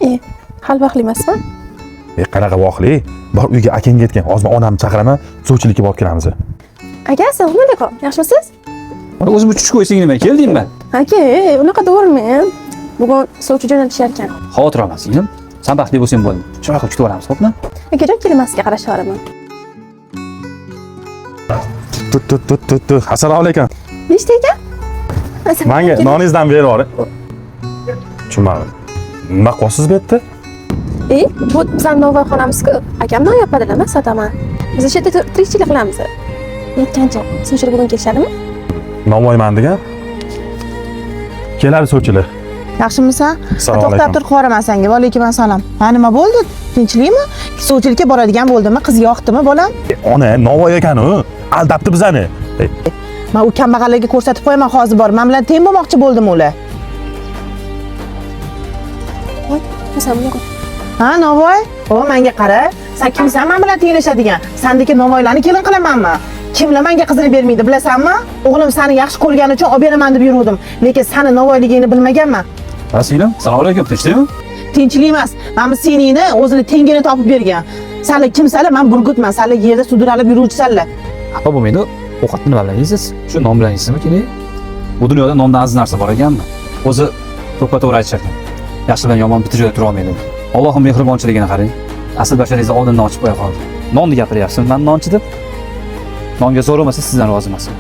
E, hali vaqtli emasmi? E, qanaqa voqli? Bor, uyga akangga aytgin. Hozir men onamni chaqiraman, suvchilikka borib kelamiz. Aka, assalomu alaykum. Yaxshimisiz? O'zim uch qo'ysang nima keldingmi? Aka, unaqa devormang. Bugun sovchi jo'natishar ekan. Xavotir olma, singlim. San baxtli bo'lsang bo'ldi. Chiroyli qilib kutib olamiz, xo'pmi? Akajon, kelinmasga qarashib yuboraman. Tut tut tut tut tut. Assalomu alaykum. Nechta ekan? Assalomu Menga alaykum. noningizdan berib yuboring. Tushunmadim. Nima qilyapsiz bu yerda? E, bu bizani novvoyxonamiz-ku. Akam non yopadilar, man sotaman. Biz o'sha yerda tirikchilik qilamiz. Yetgancha, sovchilar bugun kelishadimi? Novvoyman degan. Keladi sovchilar. Yaxshimisan? Assalomu To'xtab alaykum. tur, quvaraman senga. Va alaykum assalom. Ha, nima bo'ldi? Tinchlikmi? Sovchilikka boradigan bo'ldimi? Qiz yoqdimi bolam? E, ona, novvoy ekan u. Aldabdi bizani. E, Men u kambag'allarga ko'rsatib qo'yaman hozir bor. Men bilan teng bo'lmoqchi bo'ldim ular. Voy, assalomu alaykum. Ha, Novvoy? O, menga qara. Sen kimsan men bilan tenglashadigan? Sandagi novvoylarni kelin qilamanmi? Kimlar menga qizini bermaydi, bilasanmi? O'g'lim seni yaxshi ko'rgani uchun olib beraman deb yuruvdim. Lekin seni novvoyligingni bilmaganman. Ha, singlim, assalomu alaykum, tinchlikmi? Tinchlik emas. Mana bu seningni o'zini tengini topib bergan. Sanlar kimsanlar? Men burgutman. Sanlar yerda sudralib yuruvchisanlar. Xafa bo'lmaydi. Ovqatni nima bilan yeysiz? Shu non bilan yeysizmi, keling? Bu dunyoda nondan aziz narsa bor ekanmi? O'zi to'ppa-to'g'ri aytishar ekan. Yaxshi bilan yomon bitta joyda tura olmaydi. Allohning mehribonchiligini qarang. Asl basharingizni oldindan ochib qo'ya qoldi. Nonni gapiryapsiz, man nonchi deb. Nonga zo'r bo'lmasa sizdan rozi emasman.